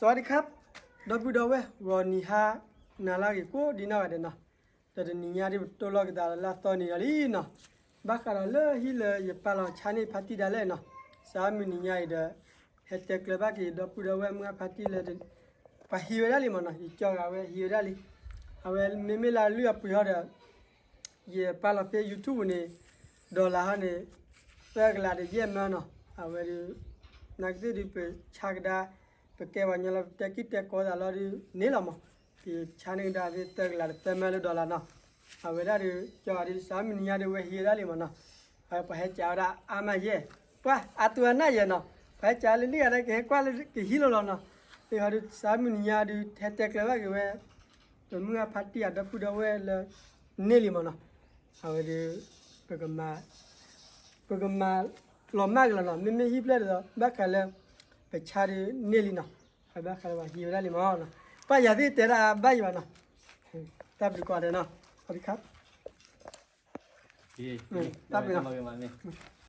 สวัสดีครับ ဒီပုၢ်ဒီဝဲၢ် ဂီၤနံၤဟါနၤလၢအဂ့ၤကိးဒံနီၢ်ဂၤဒဲးနီၤ, ဒီးတနံၤညါဒ်ပတိၢ်လီၤက့ၤသးလၢအသီနံၤလီၤလံနီၤ, ဘၣ်ဃးဒီးလၢဟံၣ်လၢယပာ်လီၤဆါန့ၢ်ဖါတံၢ်ဒၣ်လဲာ်နီၤ, စးမုၢ်နံၤညါအံၤဒီး ဟဲတဲကျၢၤဘၣ်က့ၤဒီပုၢ်ဒီဝဲၢ်မုၢ်အဖါတံၢ်လၢ ပှၤဟံးဝဲဒၣ်လံမ့ၢ်နီၤ, ယကၠီဂၤဝဲဟံးဝဲဒၣ်လံ, အဝဲမ့မ့ၢ်လၢအလုၢ်အပှ့ၤဟီဒီး ယပာ်လီၤဖဲ YouTube န့ၣ် dollar ဟီန့ၣ် သၢကလးဒီးယဲၢ်မၢနီၤ, အဝဲဒုး နာ်က့သ့ၣ်ဒုး ပဆါကဒါ ပကဲပှၤကညီလီၤ ပတဲကံၢ်တဲကိးသးလီၤဒုးန့ၣ်လီၤမး, ပဆါန့ၢ်ကဒါသ့ၣ်သၢကလးဒီးသၢမၢလၢ dollar နီၤ, အဝဲဒၣ်ဒုး ကၠီဂၤဒုး စးမုၢ်နံၤညါဒုး ဝဲဟံးဝဲဒၣ်လံမ့ၢ်နီၤ, အဝဲပှၤဟဲကးဝဲဒၣ်အါမးယဲၢ်, ပှၤအသူအနၢ်ယဲၢ်နီၤ, ပှၤဟဲကးလၢလံၣ်ဂၤဒဲး ကဟဲကွၢ်လၢကဟံးလိၤလီၤနီၤ, အဃိဒီး စးမုၢ်နံၤညါဒုး ဟဲတဲကျၢၤဘၣ်က့ၤဝဲ ပမုၢ်အဖါတံၢ်အဒီပုၢ်ဒီဝဲၢ်လၢ န့ၢ်လံမ့ၢ်နီၤ, အဝဲဒုး ပကမၤ ပကမၤလီၤမၢ်က့ၤလီၤနီၤ, မ့မ့ၢ်ဟံၣ်ဖျၢၣ်ဒ်သိး ဘၣ်ဃးလၢ ပဆါဒုးန့ၢ်လံနီၤ, အဝဲဘၣ်ဃးလၢပှၤဟံးဝဲဒၣ်လံမ့ၢ်နီၤ, ပှၤယၤသ့ၣ်တဲဒၣ်ဘၣ်ယံၤဘၣ်နီၤ, တၢ်ဘျုးကိးဂၤဒဲးနီၤ, အီဒံခါ တၢ်ဘျုးနီၤ,